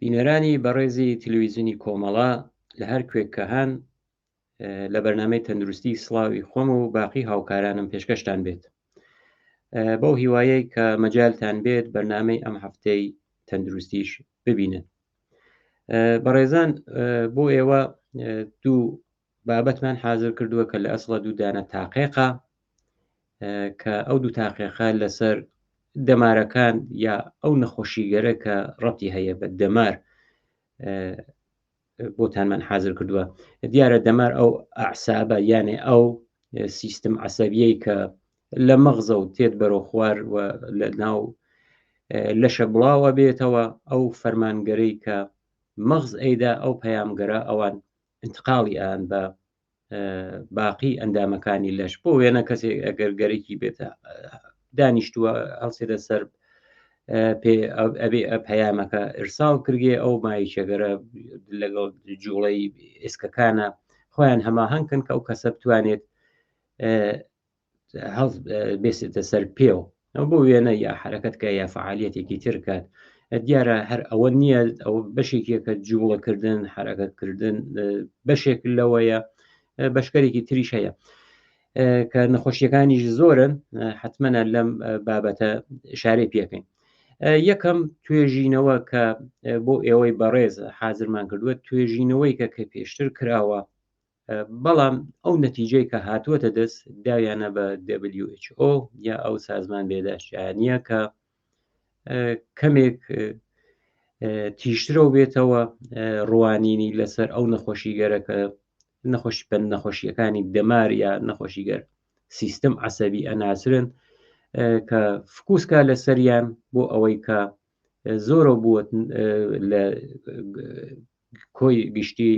بینەرانی بەڕێزی تلویزیونی کۆمەڵە لە هەر کوێک کە هەن لە بەرنامەی تەندروستی سڵاوی خۆم و باقی هاوکارانم پێشکەشتان بێت. بەو هیوایەی کە مەجالتان بێت بەرنامەی ئەم هەفتەی تەندروستیش ببینن. بەڕێزان بۆ ئێوە دوو بابەتمان حاضر کردووە کە لە ئەسڵە دوو دانە تاقێقە کە ئەو دوو تاقێقە لەسەر دەمارەکان یا ئەو نەخۆشیگەرە کە ڕەتی هەیە بە دەمار بۆتانمان حاضر کردووە دیارە دەمار ئەو ئەعسابە یانێ ئەو سیستم عسەبیەی کە لە مەغزە و تێت بەرەو خوار و لە ناو لەشە بڵاوە بێتەوە ئەو فەرمانگەرەی کە مەغز ئەیدا ئەو پەیامگەرە ئەوان انتقاڵی ئەیان بە باقی ئەندامەکانی لەش بۆ وێنە کەسێک ئەگەر گەرەکی بێتە دانیشتووە هەڵسێتە سەر پێ ئەبێ پەیامەکە ئرساڵ کردێ ئەو مایچەگەرە لەگەڵ جوڵەی ئێسکەکانە خۆیان هەماهەنگکن کە ئەو کەسە بتوانێت هەڵ بێسێتە سەر پێو ئەو بۆ وێنە یا حرەکەت کە یا فعالیەتێکی تر کات دیارە هەر ئەوە نییە ئەو بەشێکیەکە جوڵەکردن حرەکەتکردن بەشێک لەوەیە بەشکەرێکی تریش هەیە کە نەخۆشیەکانیش زۆرن حتممەە لەم بابەتە شارەی پێکەین یەکەم توێژینەوە کە بۆ ئێوەی بەڕێز حازرمان کردووە توێژینەوەی کە کە پێشتر کراوە بەڵام ئەو نەتیجەی کە هاتووەتە دەست داویانە بە WHO یا ئەو سازمان بێداشتیانە کە کەمێک تیشترەوە بێتەوە ڕوانینی لەسەر ئەو نەخۆشیگەرە کە نەخۆشی بە نەخۆشیەکانی دەمار یا نەخۆشیگەر سیستم عسەبی ئەناسرن کە فکوسکا لەسەریان بۆ ئەوەی کە زۆرە بووە لە کۆی گشتی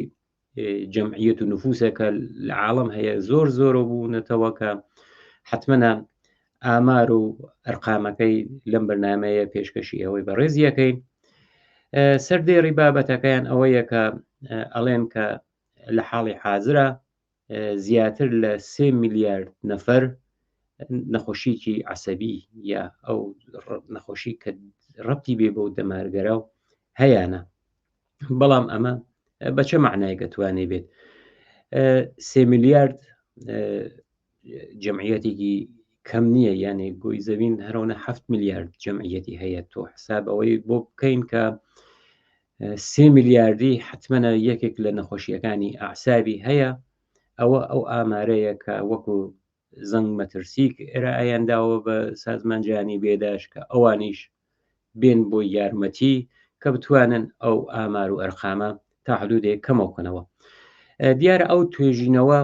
جەمعیەت و نفوسێکە لە عاڵم هەیە زۆر زۆرە بوونەتەوە کە حتممەە ئامار و ئەرقامەکەی لەم بەرنمەیە پێشکەشی ئەوەی بەڕێزیەکەین سەردێڕی بابەتەکەیان ئەوەیە کە ئەڵێن کە لە حاڵی حازرە زیاتر لە سێ میلیارد نەفەر نەخۆشیکی عسەبی یا ئەو نەخۆشی کە ڕەتی بێ بەو دەمارگەرا و هەیەە بەڵام ئەمە بە چه معنایەک ئەتوانێ بێت سێ میلیارد جمعیەتێکی کەم نییە یانێ گۆی زەوین هەرەوەە هەفت میلیارد جمعیەتی هەیە تۆ حساب ئەوەی بۆ بکەین کە سێ میلیاردی حتممەە یەکێک لە نەخۆشیەکانی ئەعسابی هەیە ئەوە ئەو ئامارەیە کە وەکو زەنگ مەترسیک ئێرائیان داوە بە سازمان جیهانی بێداش کە ئەوانیش بێن بۆ یارمەتی کە بتوانن ئەو ئامار و ئەرقامە تا حدودێک کەمەوکەنەوە دیارە ئەو توێژینەوە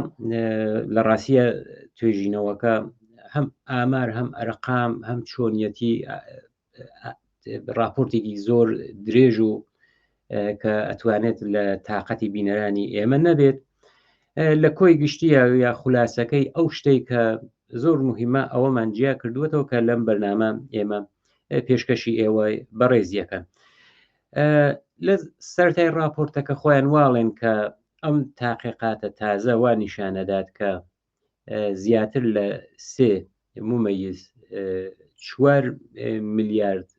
لە ڕاستیە توێژینەوەکە هەم ئامار هەم ئەرقام هەم چۆنیەتی راپۆرتێکی زۆر درێژ و کە ئەتوانێت لە تااقەتی بینەرانی ئێمە نەبێت لە کۆی گشتیە یا خولاسەکەی ئەو شتێک کە زۆر مهمە ئەوەمان جیا کردووەتەوە کە لەم بەرنامە ئێمە پێشکەشی ئێوە بەڕێزیەکەن لە سەرای راپۆرتەکە خۆیان واڵێن کە ئەم تاقیقاتە تازە وا نیشانەدات کە زیاتر لە سێ ممەیز چوار میلیارد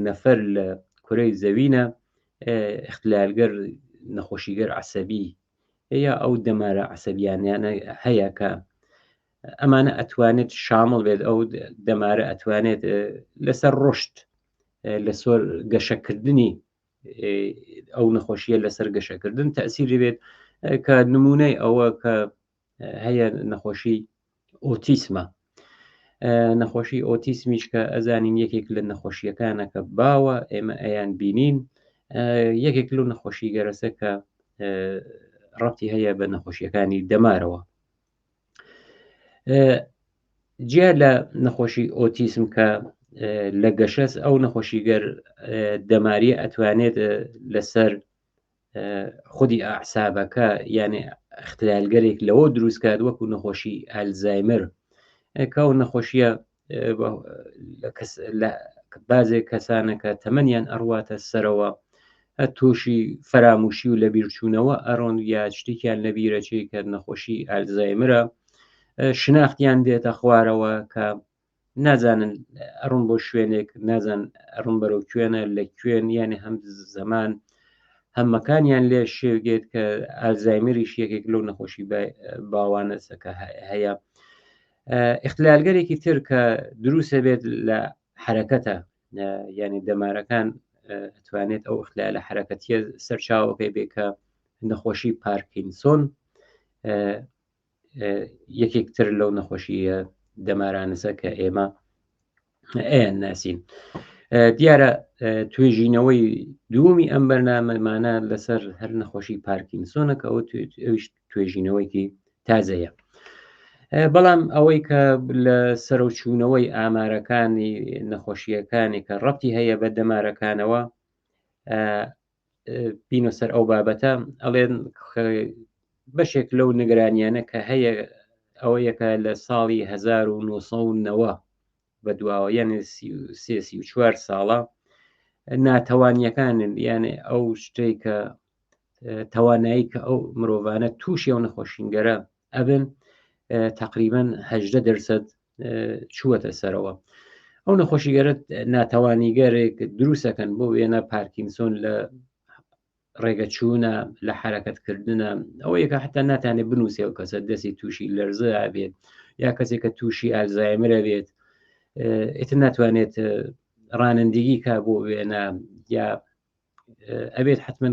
نەفەر لە کورەی زەوینە اختلالگەر نەخۆشیگەر عسەبی یا ئەو دەمارە عسەبیانیانە هەیە کە ئەمانە ئەتوانێت شامل بێت ئەو دەمارە ئەتوانێت لەسەر ڕشت لەسەر گەشەکردنی ئەو نەخۆشیە لەسەر گەشەکردن تەسیری بێت کە نمونەی ئەوە کە هەیە نەخۆشی ئۆتیسمە نەخۆشی ئۆتیسمیش کە ئەزانین یەکێک لە نەخۆشیەکانە کە باوە ئێمە ئەیان بینین یەکێک لەو نەخۆشی گەرەسە کە ڕەتی هەیە بە نەخۆشیەکانی دەمارەوە جیا لە نەخۆشی ئۆتیسم کە لە گەشەس ئەو نەخۆشیگەر دەماریە ئەتوانێت لەسەر خودی ئەعسابەکە یانێ اختلالگەرێک لەوە دروست کات وەکو نەخۆشی ئالزایمر کە ئەو نەخۆشیە لە بازێک کەسانە کە تەمەنیان ئەڕواتە سەرەوە تووشی فەراموشی و لەبیرچوونەوە ئەڕۆن یا شتێکیان لەبیرەچێ کە نەخۆشی ئالزایمرە شناختیان دێتە خوارەوە کە نازانن ئەڕۆن بۆ شوێنێک نازان ئەڕۆن بەرەو کوێنە لە کوێن یانێ هەم زەمان. هەمەکانیان لێ شێوگێت کە ئالزایمریش یەکێک لەو نەخۆشی باوانەسە کە هەیە. ئیختلالگەرێکی تر کە دروستە بێت لە حرەکەتە، یعنی دەمارەکان توانێت ئەو ئیختلالە حرەکەتیە سەرچاوەکەی بێ کە نەخۆشی پارکینسۆن یەکێک تر لەو نەخۆشیە دەمارانەسە کە ئێمە ئەیان ناسین. دیارە توێژینەوەی دووەمی ئەم بەرنامەمانە لەسەر هەر نەخۆشی پارکینسۆنە کە ئەوە ئەویش توێژینەوەیکی تازەیە. بەڵام ئەوەی کە لە سەرەوچوونەوەی ئامارەکانی نەخۆشیەکانی کە ڕەتی هەیە بە دەمارەکانەوە بینە سەر ئەو بابەتە ئەڵێن بەشێک لەو نگرانیانە کە هەیە ئەوە یەکە لە ساڵی 1990 بە دواوە یانێ 34 ساڵە ناتەوانیەکانن یانێ ئەو شتێک کە توانایی کە ئەو مرۆڤانە تووشی ئەو نەخۆشینگەرە ئەبن تقریبان هەدە دەرسەد چووەتە سەرەوە. ئەو نەخۆشیگەرە ناتەوانیگەرێک دروستەکەن بۆ وێنە پارکینسۆن لە ڕێگەچوونە لە حرەکەتکردنە ئەوە یەکە حتا ناتانێت بنووسێ و کەسە دەستی تووشی لەرزە بێت یا کەسێک کە تووشی ئالزایمرە بێت ئیتر ناتوانێت ڕانندگی کا بۆ وێنە یا ئەبێت حتمما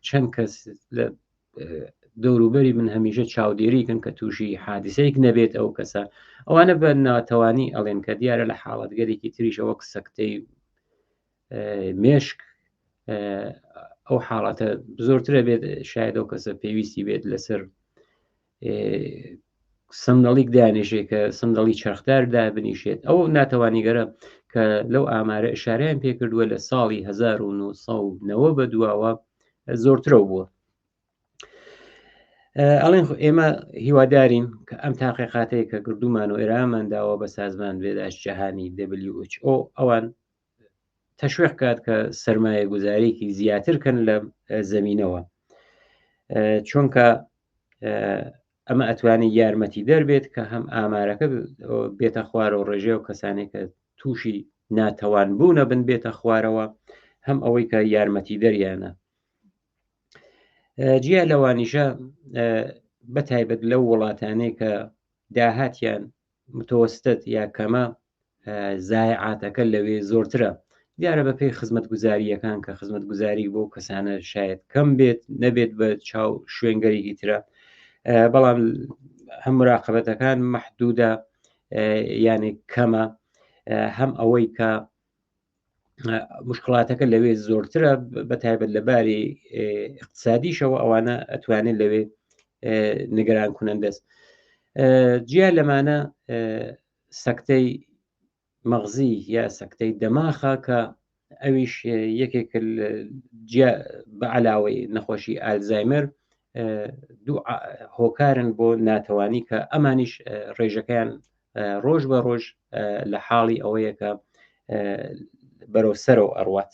چەند کەس لە دەوروبەری من هەمیشە چاودێری کەن کە تووشی حادیسەیەک نەبێت ئەو کەسە ئەوانە بە ناتەوانی ئەڵێن کە دیارە لە حاڵەتگەرێکی تریشە وەک سەکتەی مێشک ئەو حاڵەتە زۆرترە بێت شاید ئەو کەسە پێویستی بێت لەسەر سندەڵیک دانیشێ کە سندەڵی چرخدار دابنیشێت ئەو ناتەوانیگەرە کە لەو ئامارە ئشارەیان پێکردووە لە ساڵی 1990 بە دواوە زۆرترەوە بووە. ئەڵێن ئێمە هیوادارین کە ئەم تاقیقاتەیە کە کردومان و ئێرامان داوە بە سازمان بێداشت جەهانی WHO ئەوان تەشویق کات کە سرمایە گوزارێکی زیاتر کەن لە زمینەوە چونکە ئەمە ئەتوانێت یارمەتی دەربێت کە هەم ئامارەکە بێتە خوارەوە ڕێژێ و کەسانێک کە تووشی ناتەوان بوونە بن بێتە خوارەوە هەم ئەوەی کە یارمەتی دەریانە جیا لەوانیشە بە تایبەت لەو وڵاتانەی کە داهاتیان متوسط یا کەمە زایعاتەکە لەوێ زۆرترە دیارە بە پێی خزمەتگوزارییەکان کە خزمەتگوزاری بۆ کەسانە شاید کەم بێت نەبێت بە چاو شوێنگەرێکی ترە بەڵام هەم مراقبەتەکان محدودە یانێ کەمە هەم ئەوەی کە مشکڵاتەکە لەوێ زۆرترە بە تایبەت لە باری اقتصادیشەوە ئەوانە ئەتوانێت لەوێ نگران کنن دەست جیا لەمانە سەکتەی مەغزی یا سەکتەی دەماخە کە ئەویش یەکێک بە علاوەی نەخۆشی ئالزایمەر دوو هۆکارن بۆ ناتەوانی کە ئەمانیش ڕێژەکەیان ڕۆژ بە ڕۆژ لە حاڵی ئەوەیە کە بەرەو سەرەوە ئەڕوات.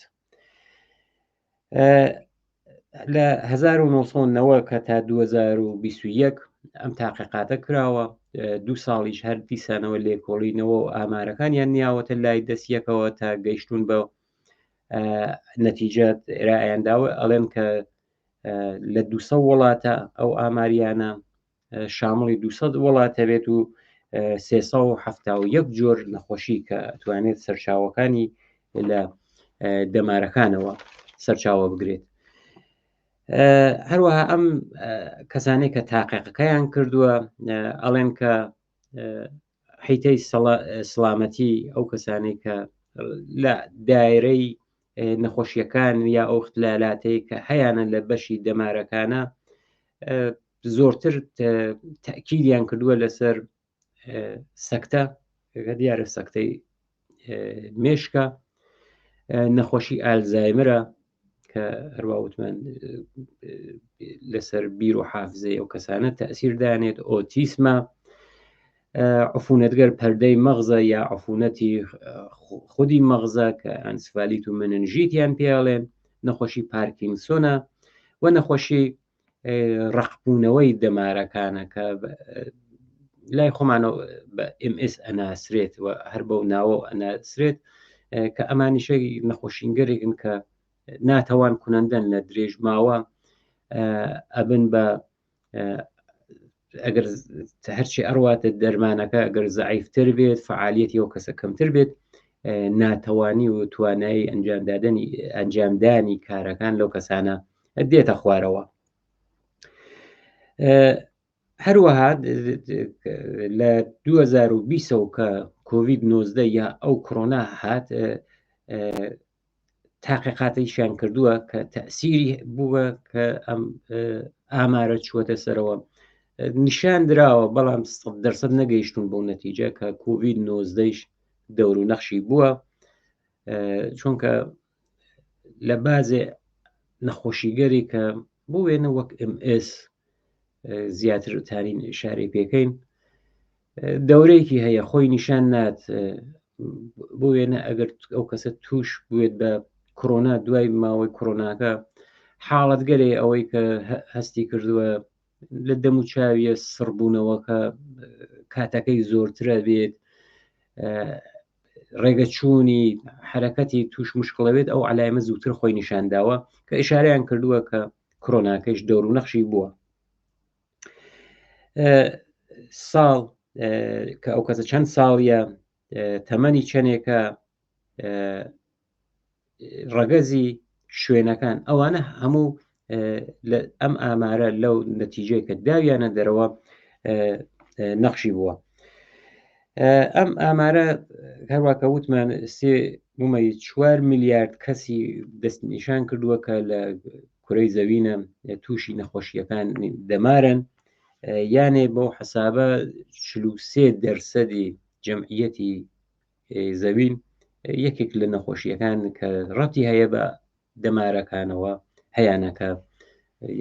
لە 1990 کە تا 2021 ئەم تاقیقاتە کراوە دوو ساڵیش هەر دیسانەوە لێکۆڵینەوە و ئامارەکانیان نیاوەتە لای دەستیەکەوە تا گەیشتون بە نەتیجە ئێرایان داوە ئەڵێن کە لە 200 وڵاتە ئەو ئاماریانە شامڵی 200 وڵاتە بێت و 371 جۆر نەخۆشی کە توانێت سەرچاوەکانی لە دەمارەکانەوە سەرچاوە بگرێت. هەروەها ئەم کەسانێک کە تاقیقەکەیان کردووە ئەڵێن کە حیتەی سڵامەتی ئەو کەسانێک کە لە دایرەی نەخۆشیەکان یا ئەو اختلالاتەی کە هەیانە لە بەشی دەمارەکانە زۆرتر تەکیدیان کردووە لەسەر سەکتە کە دیارە سەکتەی مێشکە نەخۆشی ئالزایمرە کە هەروە وتمان لەسەر بیر و حافزەی ئەو کەسانە تەسیر دانێت ئۆتیسمە عفونەتگەر پەردەی مەغزە یا عفونەتی خودی مەغزە کە ئەنسفالیت و مننژیتیان پێڵێن نەخۆشی پارکینسۆنە و نەخۆشی ڕقبوونەوەی دەمارەکانە کە لای خۆمانەوە بە MS ئەناسرێت و هەر بەو ناوە ئەناسرێت کە ئەمانیشە نەخۆشینگەرێکن کە ناتەوان کونەندەن لە درێژ ماوە ئەبن بە ئەگەر هەرچی ئەڕواتە دەرمانەکە ئەگەر زعیفتر بێت فعالیەتی ئەو کەسە کەمتر بێت ناتەوانی و توانایی ئەنجامدادنی ئەنجامدانی کارەکان لەو کەسانە دێتە خوارەوە. هەروەها لە 2020 کە کۆVید 19 یا ئەو کۆرۆنا هات تاقیقاتیشیان کردووە کە تەسیری بووە کە ئەم ئامارە چووەتە سەرەوە نیشان دراوە بەڵام دەرسەد نەگەیشتون بۆ نەتیجە کە کۆVید 19 دەور و نەخشی بووە چونکە لە بازێ نەخۆشیگەری کە بۆ وێنە وەک MS زیاتر تارین شاری پێکەین دەورەیەکی هەیە خۆی نیشان نات بۆ وێنە ئەگەر ئەو کەسە توش بێت بە کۆرۆنا دوای ماوەی کۆرۆناکە حاڵەتگەرێ ئەوەی کە هەستی کردووە لە دەم و چاویە سڕبوونەوەکە کاتەکەی زۆرترە بێت ڕێگە چوونی حرەکەتی توش مشکڵەوێت ئەو علایمە زووتر خۆی نیشانداوە کە ئشارەیان کردووە کە کرۆناکەش دەور و نەخشی بووە ساڵ کە ئەو کەسە چەند ساڵیە تەمەنی چەندێکە ڕەگەزی شوێنەکان ئەوانە هەموو ئەم ئامارە لەو نەتیجەی کە داویانە دەرەوە نەخشی بووە ئەم ئامارە هەروواکە وتمان سێ ممەی 4 میلیارد کەسی دەستنیشان کردووە کە لە کورەی زەوینە تووشی نەخۆشیەکان دەمارن یانێ بۆ حەسابە 43 دەرسەدی جەمعیەتی زەوین یەکێک لە نەخۆشیەکان کە ڕەتی هەیە بە دەمارەکانەوە هەیانەکە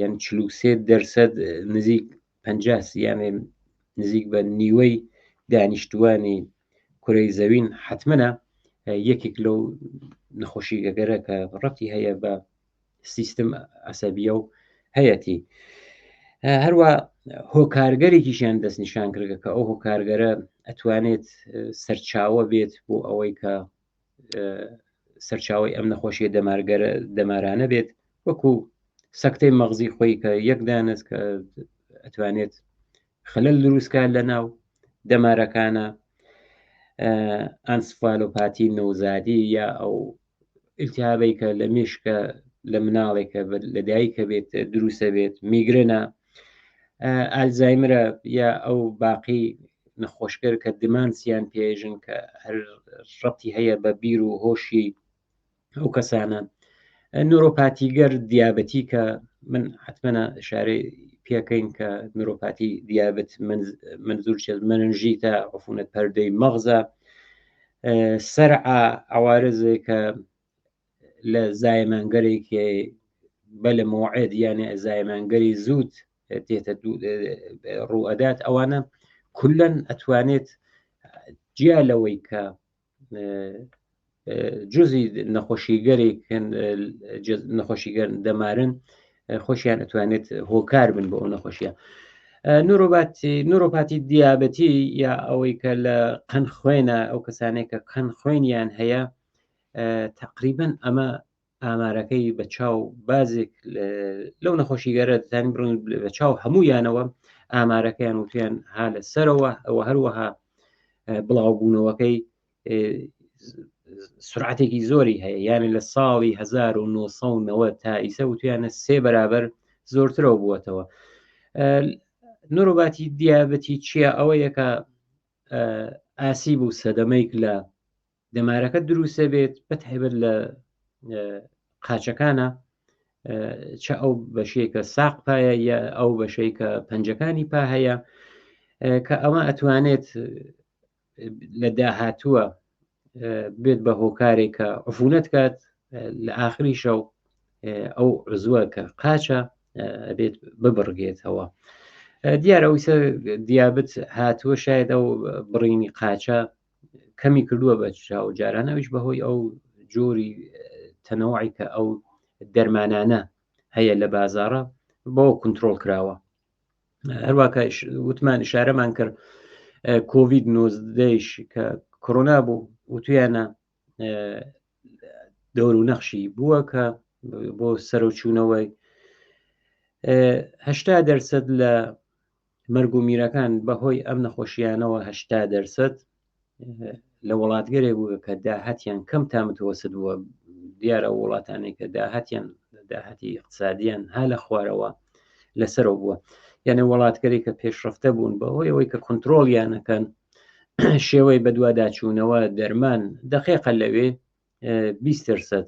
یان 43 دەرسەد نزیک 50 یانێ نزیک بە نیوەی دانیشتوانی کورەی زەوین حتممە یەکێک لەو نەخۆشی گەگەرە کە ڕەتی هەیە بە سیستم عسەبیە و هەیەتی هەروە هۆکارگەرێکیشیان دەستنیشان کردگە کە ئەو هۆکارگەرە ئەتوانێت سەرچاوە بێت بۆ ئەوەی کە سەرچاوی ئەم نەخۆشیە دەمارگەرە دەمارانە بێت وەکو سەکتەی مەغزی خۆی کە یەکدانست کە ئەتوانێت خلل دروستکات لە ناو دەمارەکانە ئەنسفالۆپاتی نەوزادی یا ئەو التهابەی کە لە مشکە لە مناڵێکە لە دایکە بێت دروستە بێت میگرنە ئالزایمرە یا ئەو باقی نەخۆشکەر کە دمانسیان پێژن کە هەر ڕەتی هەیە بە بیر و هۆشی ئەو کەسانە نورۆپاتیگەر دیابەتی کە من حتممە شارەی پێکەین کە نورۆپاتی دیابەت منزور چێت مننژیتە عفونەت پەردەی مەغزە سەرعا عوارزێک کە لە زایمانگەرێکی بە لە مۆعێد یانە زایمانگەری زووت دێتە ڕوئەدات ئەوانە کولەن ئەتوانێت جیا لەوەی کە جزی نەخۆشیگەرێکن نەخۆشیگەر دەمارن خۆشیان ئەتوانێت هۆکار بن بۆ ئەو نەخۆشیە نورۆباتی نورۆپاتی دیابەتی یا ئەوەی کە لە قەن خوێنە ئەو کەسانێک کە قەن خوێنیان هەیە تقریبن ئەمە ئامارەکەی بە چاو بازێک لەو نەخۆشیگەرە دەتوانین بڕن بە چاو هەموویانەوە ئامارەکەیان وتیان ها لە سەرەوە ئەوە هەروەها بڵاوبوونەوەکەی سرعەتێکی زۆری هەیە یانە لە ساڵی 1990 تا ئیسە وتیانە سێ بەرابەر زۆرترەوە بووەتەوە نۆرۆباتی دیابەتی چییە ئەوە یەکە ئاسیب و سەدەمەیک لە دەمارەکە دروستە بێت بە تایبەت لە قاچەکانە چە ئەو بەشەیە کە ساق پایە یا ئەو بەشەی کە پەنجەکانی پا هەیە کە ئەوە ئەتوانێت لە داهاتووە بێت بە هۆکارێک کە عفونەت کات لە ئاخری شەو ئەو عزوە کە قاچە ئەبێت ببڕگێتەوە دیارە ئەویسە دیابت هاتووە شاید ئەو بڕینی قاچە کەمی کردووە بە چاو جاران ئەویش بەهۆی ئەو جۆری تەنەوەی کە ئەو دەرمانانە هەیە لە بازارە بۆ کنترۆل کراوە هەروواکە وتمان شارەمان کرد کۆVید 19 کە کۆرۆنا بوو وتویانە دەور و نەخشی بووە کە بۆ سەرچوونەوەی هشتا دەرسەد لە مەرگ و میرەکان بەهۆی ئەم نەخۆشیانەوە هشتا دەرسەد لە وڵاتگەرێک بووە کە داهاتیان کەم تا متوەسط بووە دیارە وڵاتانێک کە داهاتیان داهاتی اقتصادیان ها لە خوارەوە لەسەرەوە بووە یعنی وڵاتگەری کە پێشڕفتە بوون بەهۆی ئەوەی کە کنترۆڵیانەکەن شێوەی بەدواداچوونەوە دەرمان دقیقە لەوێ 20 درسەد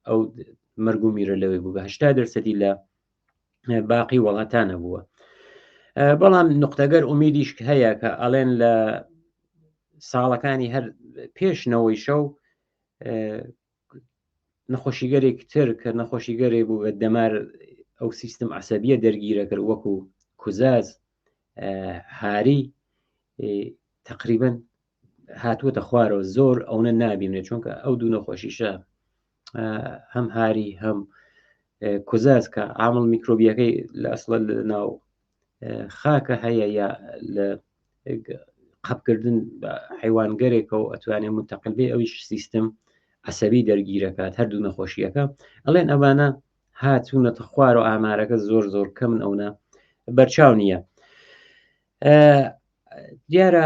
ئەو مەرگ و میرە لەوێ بوو بە 80 درسەدی لە باقی وڵاتانە بووە بەڵام نقطەگەر ئومیدیش هەیە کە ئەڵێن لە ساڵەکانی هەر پێشنەوەی شەو نەخۆشیگەرێک تر کە نەخۆشیگەرێ بوو بە دەمار ئەو سیستم عسەبیە دەرگیرە کرد وەکو کوزاز هاری تقریبن هاتووەتە خوارەوە زۆر ئەوە نابینێت چونکە ئەو دوو نەخۆشیشە هەم هاری هەم کوزاز کە عامل میکرۆبیەکەی لە ئەسڵە لە ناو خاکە هەیە یا لە قەپکردن بە حیوانگەرێکەوە ئەتوانێت منتەقل بێ ئەویش سیستم عسەبی دەرگیرەکات هەردوو نەخۆشیەکە ئەڵێن ئەوانە هاتوونەتە خوار و ئامارەکە زۆر زۆر کەمن ئەونا بەرچاو نییە دیارە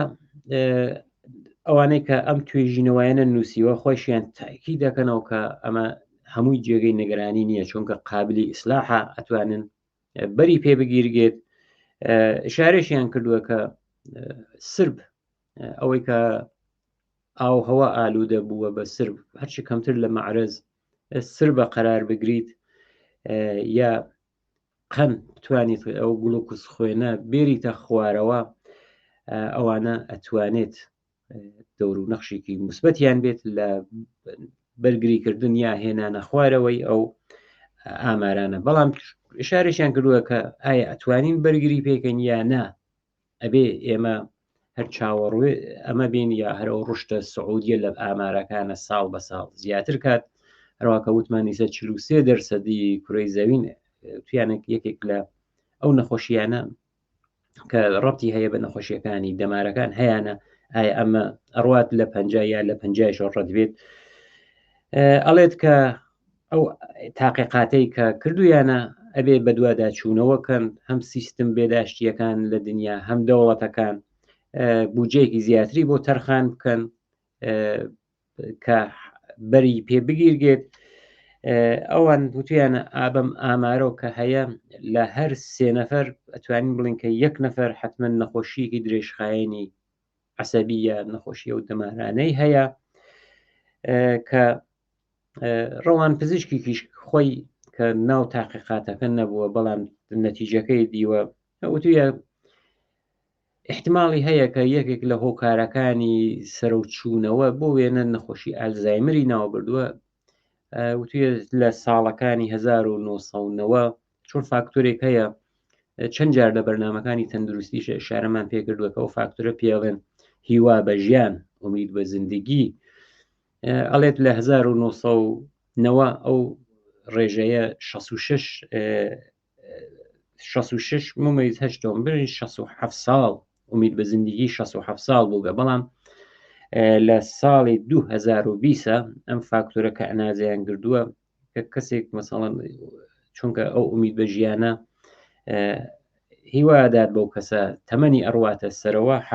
ئەوانەی کە ئەم توێژینەوەیانە نووسیوە خۆشیان تاکی دەکەنەوە کە ئەمە هەمووی جێگەی نگرانی نییە چونکە قابلی ئیسلاحە ئەتوانن بەری پێ بگیرگێت شارێکیان کردووە کە سرب ئەوەی کە ئاوهەوا ئالوودە بووە بە سرب هەرچی کەمتر لە معرز سربە قەرار بگریت یا قەند بتوانیت ئەو گلوکوز خوێنە بێریتە خوارەوە ئەوانە ئەتوانێت دەور و نەخشێکی مثبەتیان بێت لە بەرگریکردن یا هێنانە خوارەوەی ئەو ئامارانە بەڵام شارێکیان کردووە کە ئایا ئەتوانین بەرگری پێکەن یا نا ئەبێ ئێمە هەر چاوەڕوێ ئەمە بین یا هەر ئەو ڕشتە سعودیە لە ئامارەکانە ساڵ بە ساڵ زیاتر کات هەروەکە وتمان ئیسە 43 دەرسەدی کورەی زەوین تویانێک یەکێک لە ئەو نەخۆشیانە کە ڕەتی هەیە بە نەخۆشیەکانی دەمارەکان هەیەە ئایا ئەمە ئەڕوات لە پ یا لە پنجایش ڕەت بێت ئەڵێت کە ئەو تاقیقاتەی کە کردویانە ئەبێ بەدواداچوونەوە کەن هەم سیستم بێداشتیەکان لە دنیا هەم دەوڵەتەکان بودجەیەکی زیاتری بۆ تەرخان بکەن کە بەری پێ بگیرگێت ئەوان وتویانە ئابم ئامارۆ کە هەیە لە هەر سێ نەفەر ئەتوانین بڵین کە یەک نەفەر حتمما نەخۆشیەکی درێژخایەنی عسەبیە نەخۆشی و دەمارانەی هەیە کە ڕەوان پزیشکێکیش خۆی کە ناو تاقیقاتەکە نەبووە بەڵام نەتیجەکەی دیوە وتویە احتمالی هەیە کە یەکێک لە هۆکارەکانی سەرەوچوونەوە بۆ وێنە نەخۆشی ئالزایمری ناو بردووە وتویە لە ساڵەکانی 1990 چۆن فاکتۆرێک هەیە چەند جار لە بەرنمەکانی تەندروستیش شارەمان پێکردووە کە ئەو فاکتۆرە پێڵێن هیوا بە ژیان ئومید بە زندگی ئەڵێت لە 1990 ئەو ڕێژەیە 66 66 ممیز هەشتۆم برین 67 ساڵ ئومید بە زندگی 67 ساڵ بووگە بەڵام لە ساڵی 2020 ئەم فاکتۆرە کە ئەنازیان گردووە کە کەسێک مەسەڵەن چونکە ئەو ئومید بە ژیانە هیوادات بەو کەسە تەمەنی ئەڕواتە سەرەوە ه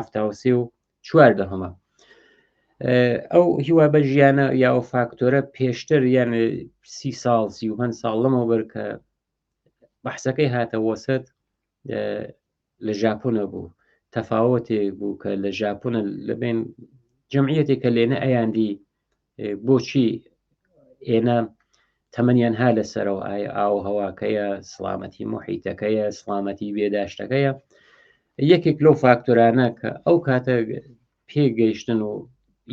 و چوار دەهمە ئەو هیوا بە ژیانە یا ئەو فاکتۆرە پێشتر یان سی ساڵ سی و ساڵ لەمەوبەر کە بەحسەکەی هاتە وەسەت لە ژاپۆنە بوو تەفاوەتێک بوو کە لە ژاپۆنە لەبین جمعیەتێک کە لێنە ئەیاندی بۆچی ئێنە تەمەنیان ها لەسەرەوە ئایا ئاو هەواکەیە سلامەتی محیتەکەیە سلامەتی بێداشتەکەیە یەکێک لەو فاکتۆرانە کە ئەو کاتە پێگەیشتن و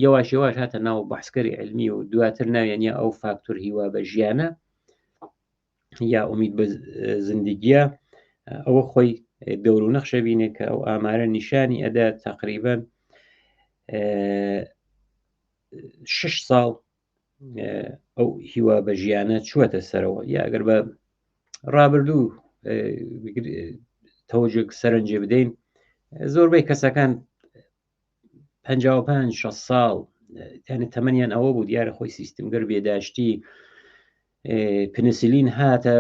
یەواش یەواش هاتە ناو بەحسکەری علمی و دواتر ناویان یا ئەو فاکتۆر هیوا بە ژیانە یا ئومید بە زندگیە ئەوە خۆی دەور و نەخشە بینێ کە ئەو ئامارە نیشانی ئەدا تقریبا شش ساڵ ئەو هیوا بە ژیانە چووەتە سەرەوە یا ئەگەر بە ڕابردوو تەوەجێک سەرنجێ بدەین زۆربەی کەسەکان 55 ساڵ یعنی تەمەنیان ئەوە بوو دیارە خۆی سیستمگەر بێداشتی. پنسلین هاتە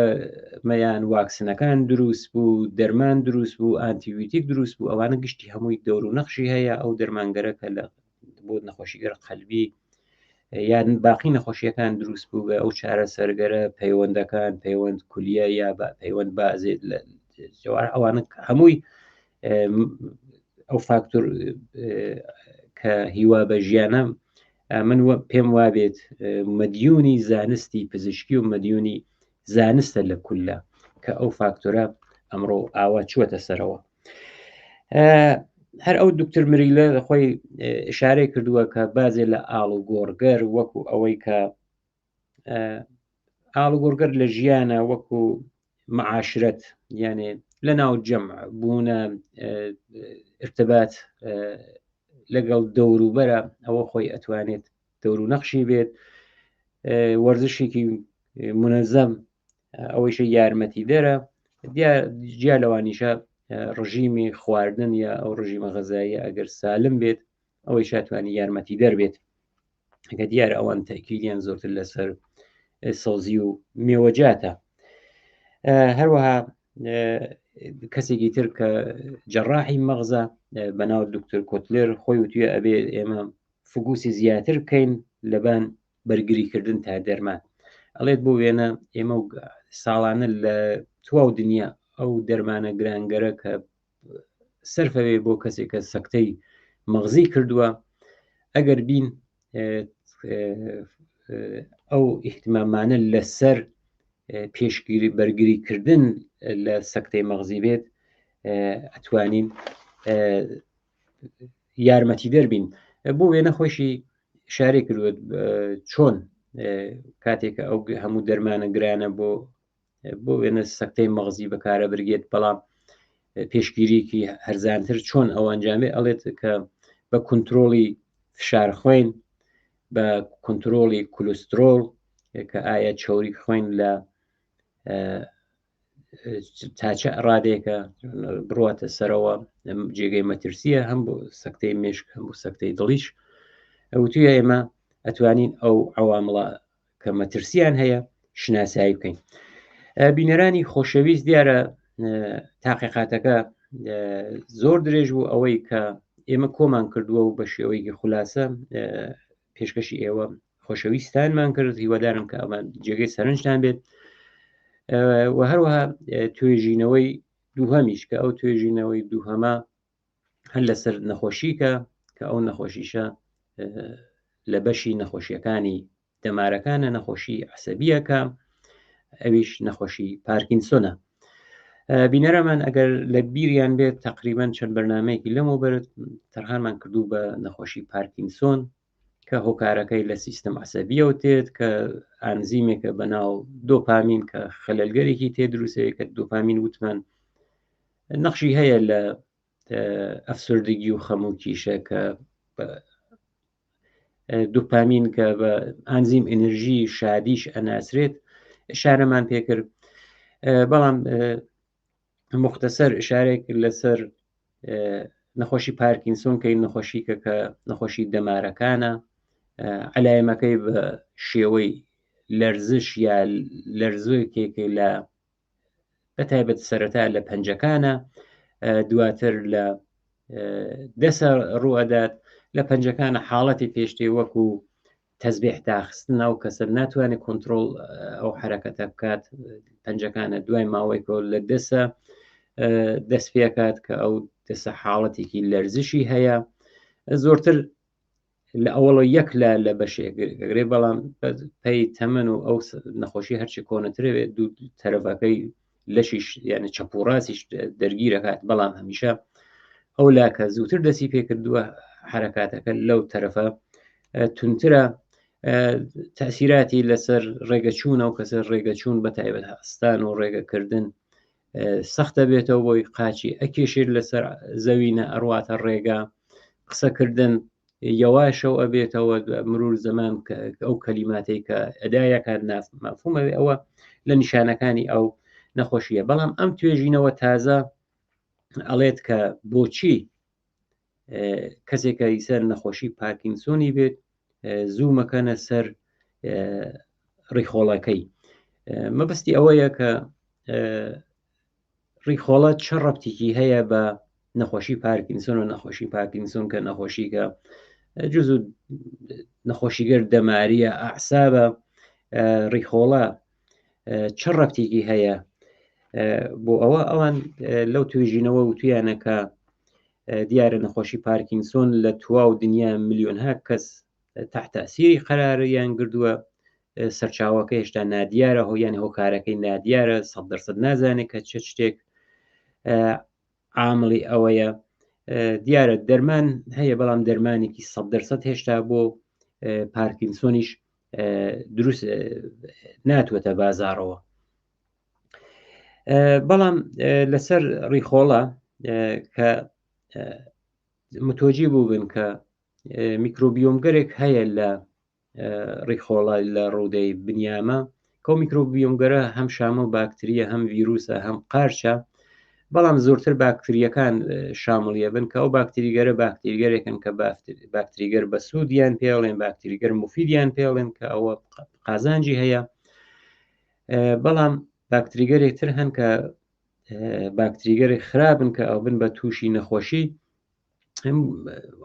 مەیان واکسنەکان دروست بوو دەرمان دروست بوو ئانتیبیوتیک دروست بوو ئەوانە گشتی هەمووی دەور و نەخشی هەیە ئەو دەرمانگەرە کە لە بۆ نەخۆشیگەر قەلبی یان باقی نەخۆشیەکان دروست بوو بە ئەو چارەسەرگەرە پەیوەندەکان پەیوەند کولیە یا بە پەیوەند بازێت لە جوار ئەوانە هەمووی ئەو فاکتۆر کە هیوا بە ژیانە من پێم وابێت مەدیونی زانستی پزیشکی و مەدیونی زانستە لە کولە کە ئەو فاکتۆرە ئەمڕۆ ئاوا چووەتە سەرەوە هەر ئەو دکتر مریلە خۆی شارەی کردووە کە بازێ لە ئاڵ و گۆڕگەر وەکو ئەوەی کە ئاڵوگۆڕگەر لە ژیانە وەکو معاشرەت یانێ لە ناو جەمع بوونە ارتبات لەگەڵ دەوروبەرە ئەوە خۆی ئەتوانێت دەور و نەخشی بێت وەرزشێکی منەزەم ئەوەیشە یارمەتی دەرە جیا لەوانیشە ڕژیمی خواردن یا ئەو ڕژیمە غەزاییە ئەگەر سالم بێت ئەوەی شاتوانی یارمەتی دەربێت کە دیارە ئەوان تەکیدیان زۆرتر لەسەر سەوزی و مێوەجاتە هەروەها کەسێکی تر کە جەڕاحی مەغزە بەناو دکتۆر کۆتلێر خۆی وتویە ئەبێ ئێمە فوکوسی زیاتر بکەین لەبان بەرگریکردن تا دەرمان ئەڵێت بۆ وێنە ئێمە ساڵانە لە تواو دنیا ئەو دەرمانە گرانگەرە کە سەرفەوێ بۆ کەسێک کە سەکتەی مەغزی کردووە ئەگەر بین ئەو ئیهتمامانە لەسەر پێشگیری بەرگری کردن لە سەکتەی مەغزی بێت ئەتوانین یارمەتی دەربین بۆ وێنە خۆشی شارێک کردوە چۆن کاتێکە ئەو هەموو دەرمانە گرانە بۆ بۆ وێنە سەکتەی مەغزی بەکارە برگێت بەڵام پێشگیریکی هەرزانتر چۆن ئەو ئەنجامێ ئەڵێت کە بە کنترۆڵی فشار خوێن بە کنترۆڵی کولسترۆڵ کە ئایا چوری خوێن لە تاچە ڕادێکە بڕاتە سەرەوە جێگەی مەترسیە هەم بۆ سەکتەی مشک هەم بۆ سەکتەی دڵیش ئەوتویە ئێمە ئەتوانین ئەو عوامڵە کە مەترسیان هەیە شناسایی بکەین بینەرانی خۆشەویست دیارە تاقیقاتەکە زۆر درێژ بوو ئەوەی کە ئێمە کۆمان کردووە و بە شێوەیەکی خولاسە پێشکەشی ئێوە خۆشەویستانمان کرد هیوادارم کە ئەمە جێگەی سەرنجتان بێت و هەروەها توێژینەوەی دووهەمیش کە ئەو توێژینەوەی دووهەمە هەر لەسەر نەخۆشیکە کە ئەو نەخۆشیشە لە بەشی نەخۆشیەکانی دەمارەکانە نەخۆشی عسەبیەکە ئەویش نەخۆشی پارکینسۆنە بینەرەمان ئەگەر لە بیریان بێت تقریبان چەند بەرنمەیەکی لەمەوە بەرت تەرخانمان کردو بە نەخۆشی پارکینسۆن کە هۆکارەکەی لە سیستم عسەبیەوە تێت کە ئانزیمێکە بە ناو دۆپامین کە خەلەلگەرێکی تێ دروستەیە کە دۆپامین وتمان نەخشی هەیە لە ئەفسردگی و خەموکیشە کە دوپامین کە بە ئانزیم ئەنرژی شادیش ئەناسرێت شارەمان پێکرد بەڵام مختصر شارێک لەسەر نەخۆشی پارکینسۆن کەی نەخۆشی کە کە نەخۆشی دەمارەکانە علایەمەکەی بە شێوەی لەرزش یا لەرزۆکێک لە بە تایبەت سەرەتا لە پەنجەکانە دواتر لە دەسە ڕوئەدات لە پەنجەکانە حاڵەتی پێشتێ وەکو تەزبیح داخستن ئەو کەسە ناتوانێت کۆنتترۆل ئەو حرەکەتە بکات پەنجەکانە دوای ماوەیەکەوە لە دەسە دەست پێکات کە ئەو دەسە حاڵەتێکی لەرزشی هەیە زۆرتر لە ئەوەڵە یەک لە لە بەشێک گرێ بەڵام پێی تەمەن و ئەو نەخۆشی هەرچی کۆنەترێت دوو تەرەفەکەی لەشیش یعنی چەپ و ڕاستیش دەرگیرەکات بەڵام هەمیشە ئەو لاکە زووتر دەستی پێکردووە حرەکاتەکە لەو تەرەفە تونترە تەسیراتی لەسەر ڕێگەچوون ئەو کەسە ڕێگەچوون بە تایبەت هەستان و ڕێگەکردن سەختە بێتەوە بۆی قاچی ئەکێشێت لەسەر زەوینە ئەڕواتە ڕێگا قسەکردن یەواشەوە ئەبێتەوە مرور زەمان ئەو کەلیماتەی کە ئەدایەکان مافومەوێ ئەوە لە نیشانەکانی ئەو نەخۆشیە بەڵام ئەم توێژینەوە تازە ئەڵێت کە بۆچی کەسێکە ئیسەر نەخۆشی پارکینسۆنی بێت زوو مەکەنە سەر ڕیخۆڵەکەی. مەبەستی ئەوەیە کە ڕیخۆڵە چ ڕەبتێکی هەیە بە نەخۆشی پارکینسۆن و نەخۆشی پارکینسۆن کە نەخۆشیکە جز و نەخۆشیگەر دەماریە ئەعسابە ڕیخۆڵە چ ڕەبتێکی هەیە بۆ ئەوە ئەوان لەو توێژینەوە وتویانە کە دیارە نەخۆشی پارکینسۆن لە تواو دنیا ملیۆنها کەس تحت تەسیری قەراریان گردووە سەرچاوەکە هێشتا نادیارە هۆ یان هۆکارەکەی نادیارە سە دەرسەد نازانێت کە چ شتێک عامڵی ئەوەیە دیارە دەرمان هەیە بەڵام دەرمانێکی سە دەرسەد هێشتا بۆ پارکینسۆنیش دروست ناتوەتە بازارەوە بەڵام لەسەر ڕیخۆڵە کە متۆجی بووبن کە میکرۆبیۆمگەرێک هەیە لە ڕیخۆڵە لە ڕوودەی بنیامە کەو میکرۆبیۆمگەرە هەم شامە و باکتریە هەم ڤیروسە هەم قارچە بەڵام زۆرتر باکتریەکان شامڵیە بن کە ئەو باکتریگەرە باکتریگەرێکن کە باکتریگەر بە سوودیان پێڵێن باکتریگەر مفیدیان پێڵێن کە ئەوە قازانجی هەیە بەڵام باکتریگەرێک تر هەن کە باکتریگەرێک خراپن کە ئەو بن بە تووشی نەخۆشی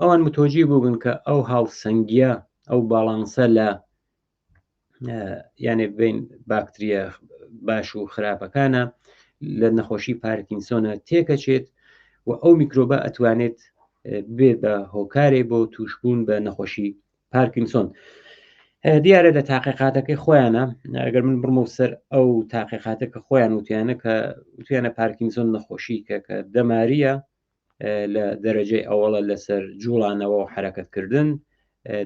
ئەوان متۆجی بووبن کە ئەو هاوسەنگیە ئەو باڵانسە لە یانێ بین باکتریە باش و خراپەکانە لە نەخۆشی پارکینسۆنە تێکەچێت و ئەو میکرۆبە ئەتوانێت بێ بە هۆکارێ بۆ توشبوون بە نەخۆشی پارکینسۆن دیارە لە تاقیقاتەکەی خۆیانە ئەگەر من بڕمە سەر ئەو تاقیقاتە کە خۆیان وتیانە کە وتیانە پارکینسۆن نەخۆشی کە کە دەماریە لە دەرەجەی ئەوەڵە لەسەر جوڵانەوە و حرەکەتکردن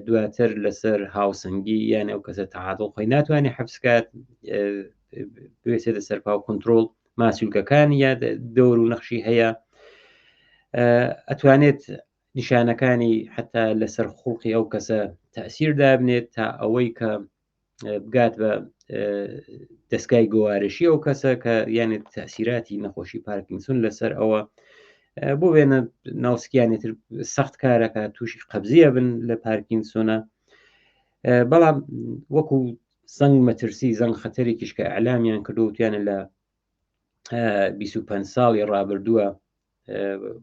دواتر لەسەر هاوسەنگی یان ئەو کەسە تەعادڵ خۆی ناتوانێت حەفسکات بێتێتە سەر پاو کنترۆڵ ماسیولکەکان یا دەور و نەخشی هەیە ئەتوانێت نیشانەکانی حتا لەسەر خوڵقی ئەو کەسە تەسیر دابنێت تا ئەوەی کە بگات بە دەستگای گوارشی ئەو کەسە کە یانێ تەسیراتی نەخۆشی پارکینسون لەسەر ئەوە بۆ وێنە ناوسکیانی تر سەخت کارەکە تووشی قەبزیە بن لە پارکینسۆنە بەڵام وەکو زەنگ مەترسی زەنگ خەتەرێکیش کە ئەلامیان کردوتیانە لە 25 ساڵی ڕابردووە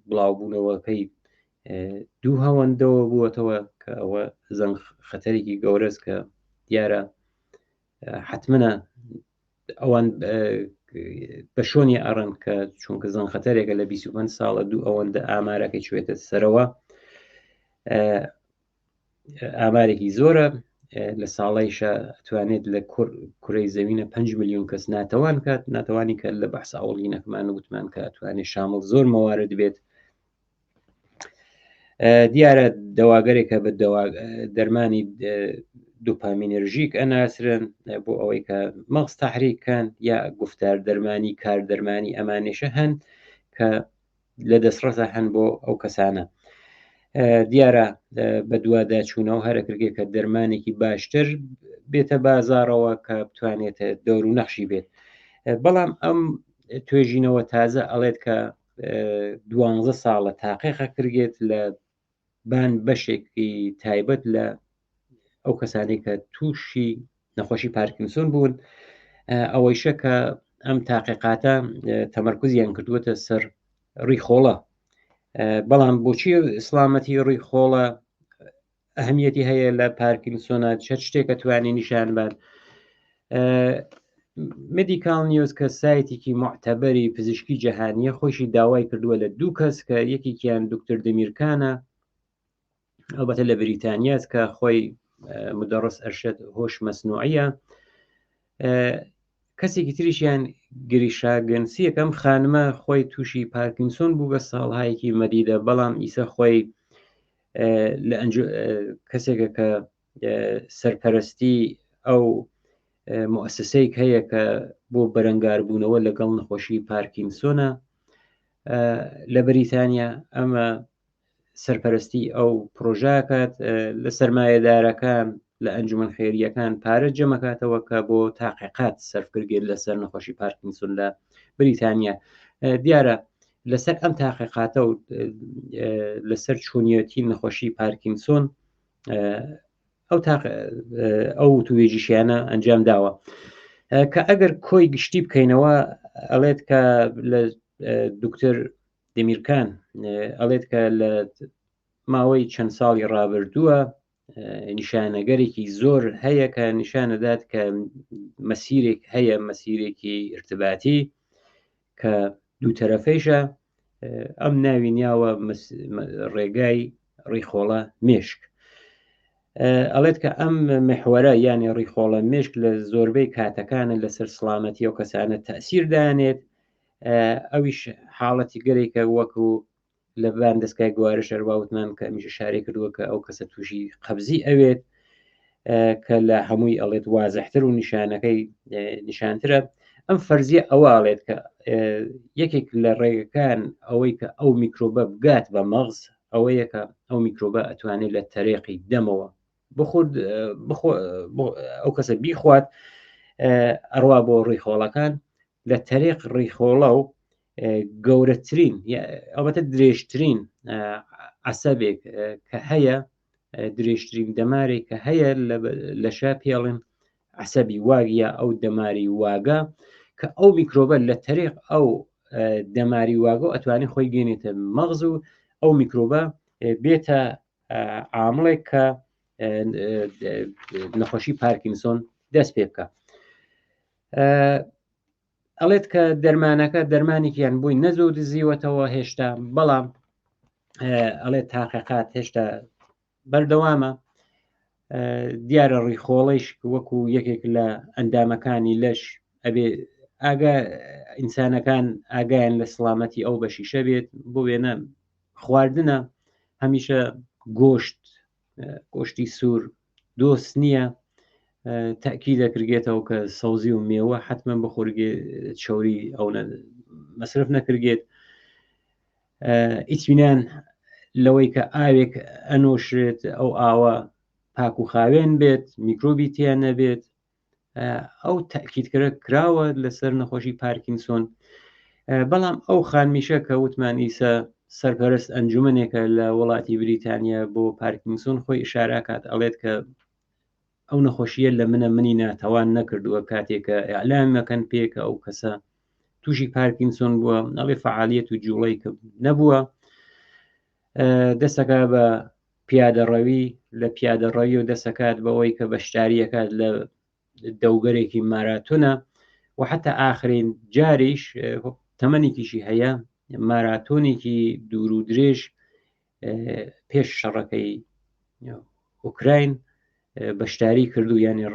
بڵاوبوونەوەکەی دوو هەوەندەوە بووەتەوە کە ئەوە زەنگ خەتەرێکی گەورەس کە دیارە حتممە ئەوان بە شۆنی ئەڕن کە چونکە زەنگ خەتەرێکە لە 25 ساڵە دوو ئەوەندە ئامارەکەی چوێتە سەرەوە ئامارێکی زۆرە لە ساڵیشە توانێت لە کورەی زەوینە 5 میلیۆن کەس ناتەوان کات ناتوانانی کە لە بەحس ئەوڵینەکەمان وتمان کە توانێت شامل زۆر مەوارد بێت دیارە دەواگەرێکە بە دەرمانی دوپامینەرژیک ئەناسرن بۆ ئەوەی کە مەغز تحریککەن یا گفتار دەرمانی کار دەرمانی ئەمانێشە هەن کە لە دەستڕەسە هەن بۆ ئەو کەسانە دیارە بە دوواداچوونەوە هەرەکردێ کە دەرمانێکی باشتر بێتە بازارەوە کە بتوانێت دەور و نەخشی بێت بەڵام ئەم توێژینەوە تازە ئەڵێت کە دوانزە ساڵە تاقیقە کردێت لە بان بەشێکی تایبەت لە ئەو کەسانی کە تووشی نەخۆشی پارکینسۆن بوون ئەوەیشە کە ئەم تاقیقاتە تەمەرکزیان کردووەتە سەر ڕیخۆڵە بەڵام بۆچی ئیسلامەتی ڕیخۆڵە ئەهمیەتی هەیە لە پارکینسۆنە چە شتێکە توانێ نیشان بات مدیکال نیوز کە سایتێکی معتەبەری پزیشکی جیهانیە خۆشی داوای کردووە لە دوو کەس کە یەکێکیان دکتۆر دەمیرکانە ئەلبەتە لە بریتانیاس کە خۆی مدەڕس ئەرشەد هۆش مەسنوعیە کەسێکی تریشیان گریشا گەنسیەکەم خانمە خۆی تووشی پارکینسۆن بوو بە ساڵهایەکی مەدیدە بەڵام ئیسە خۆی لە کەسێکە کە سەرپەرستی ئەو موسسەیەک هەیە کە بۆ بەرەنگاربوونەوە لەگەڵ نەخۆشی پارکینسۆنە لە بەریتانیا ئەمە سەرپەرستی ئەو پرۆژەکات لە سەرمایەدارەکان لە ئەنجومەن خێریەکان پارە جەمەکاتەوە کە بۆ تاقیقات سەرفکردگێت لەسەر نەخۆشی پارکینسون لە بریتانیا دیارە لەسەر ئەم تاقیقاتە و لەسەر چۆنیەتی نەخۆشی پارکینسۆن ئەو ئەو توێژیشیانە ئەنجام داوە. کە ئەگەر کۆی گشتی بکەینەوە ئەڵێت کە لە دکتۆر دەمیرکان ئەڵێت کە لە ماوەی چەند ساڵی ڕابردووە نیشانەگەرێکی زۆر هەیە کە نیشانەدات کە مەسیرێک هەیە مەسیرێکی ارتباتی کە دوو تەرەفەیشە ئەم ناوی نیاوە ڕێگای ڕیخۆڵە مێشک ئەڵێت کە ئەم محوەرە یانی ڕیخۆڵە مێشک لە زۆربەی کاتەکانە لەسەر سڵامەتی ئەو کەسانە تەسیر دانێت ئەویش حاڵەتی گەرێکە وەکو لە بان دەستگای گوارش هەروا وتمان کە ئەمیش ئشارەی کردووە کە ئەو کەسە تووشی قەبزی ئەوێت کە لە هەمووی ئەڵێت وازحتر و نیشانەکەی نیشانترە ئەم فەرزیە ئەوە ئەڵێت کە یەکێک لە ڕێگەکان ئەوەی کە ئەو میکرۆبە بگات بە مەغز ئەوەیە کە ئەو میکرۆبە ئەتوانێت لە تەرێقی دەمەوە بخورد ئەو کەسە بیخوات ئەڕوا بۆ ڕیخۆڵەکان لە تەریق ڕیخۆڵە و گەورەترین ئەوەتە درێژترین عسەبێک کە هەیە درێژترین دەمارێک کە هەیە لە شا پێڵێن عسەبی واگ یا ئەو دەماری واگە کە ئەو میکرۆبە لە تەریق ئەو دەماری واگە ئەتوانێت خۆی گەێنێتە مەغز و ئەو میکرۆبە بێتە عامڵێک کە نەخۆشی پارکینسۆن دەست پێ بکە ئەڵێت کە دەرمانەکە دەرمانێکیان بۆی نەزۆ دزیوەتەوە هێشتا بەڵام ئەڵێ تاقیقات هێشتا بەردەوامە دیارە ڕیخۆڵیش وەکو یەکێک لە ئەندامەکانی لەش ئەبێ ئاگا ئینسانەکان ئاگایان لە سڵامەتی ئەو بەشیشە بێت بۆ وێنە خواردنە هەمیشە گۆشت گۆشتی سوور دۆست نییە تاکی دەکرگێتەوە کە سەوزی و مێوە حتمما بخورگێ چوری ئەو مەسرف نەکرگێت ئیتمینان لەوەی کە ئاوێک ئەنۆشرێت ئەو ئاوە پاک و خاوێن بێت میکرۆبی تیا نەبێت ئەو تاکیدکرە کراوە لەسەر نەخۆشی پارکینسۆن بەڵام ئەو خانمیشە کە وتمان ئیسە سەرپەرست ئەنجومنێکە لە وڵاتی بریتانیا بۆ پارکینسۆن خۆی ئشاراکات ئەڵێت کە ئەو نەخۆشیە لە منە منی ناتەوان نەکردووە کاتێکە ئەلامەکەن پێکە ئەو کەسە تووشی پارکینسۆن بووە ئەڵێ فعالیت و جوڵەی کە نەبووە دەسەکە بە پیادەڕەوی لە پیادەڕەوی و دەسەکات بەوەی کە بەشداریەکات لە دەوگەرێکی ماراتۆنە و حتا ئاخرین جاریش تەمەنێکیشی هەیە ماراتۆنێکی دوور و درێژ پێش شەڕەکەی ئۆکراین بەشداری کردو ینی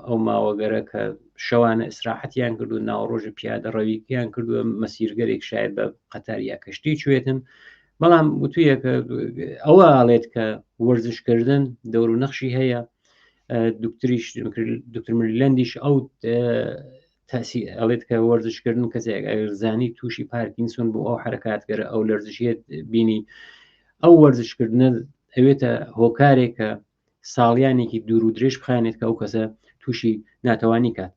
ئەو ماوەگەرە کە شەوانە ئیسراحەتیان کردو ناوەڕۆژە پیادە ڕەویکیان کردووە مەسیرگەرێک شاید بە قەتار یا کەشتی چوێتن بەڵام وتویە کە ئەوە ئاڵێت کە وەرزشکردن دەور و نەخشی هەیە دکتریش دکتر مریلەندیش ئەو تاسی ئەڵێت کە وەرزشکردن کەسێک ئەگەر زانی تووشی پارکینسۆن بوو ئەو حرکاتگەرە ئەو لەرزشیت بینی ئەو وەرزشکردنە ئەوێتە هۆکارێکە ساڵیانێکی دوور و درێژ بخانێت کە ئەو کەسە تووشی ناتەوانی کات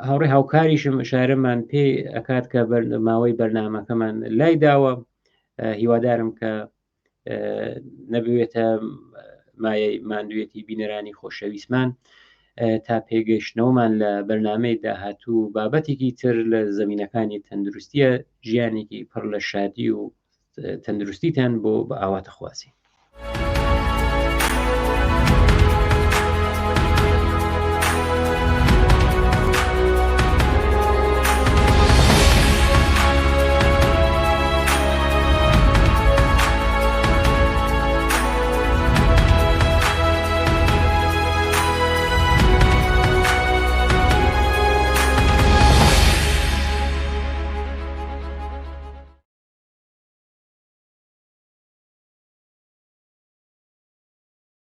هاوڕێ هاوکاریشم شارەمان پێ ئەکات کە ماوەی بەرنمەکەمان لای داوە هیوادارم کە نەبوێتە مایەی ماندوێتی بینەرانی خۆشەویستمان تا پێگەیشتنەوەمان لە بەرنمەی داهاتوو بابەتێکی تر لە زمینەکانی تەندروستیە ژیانێکی پڕ لە شادی و تەندروستیتان بۆ بە ئاواتە خوازی.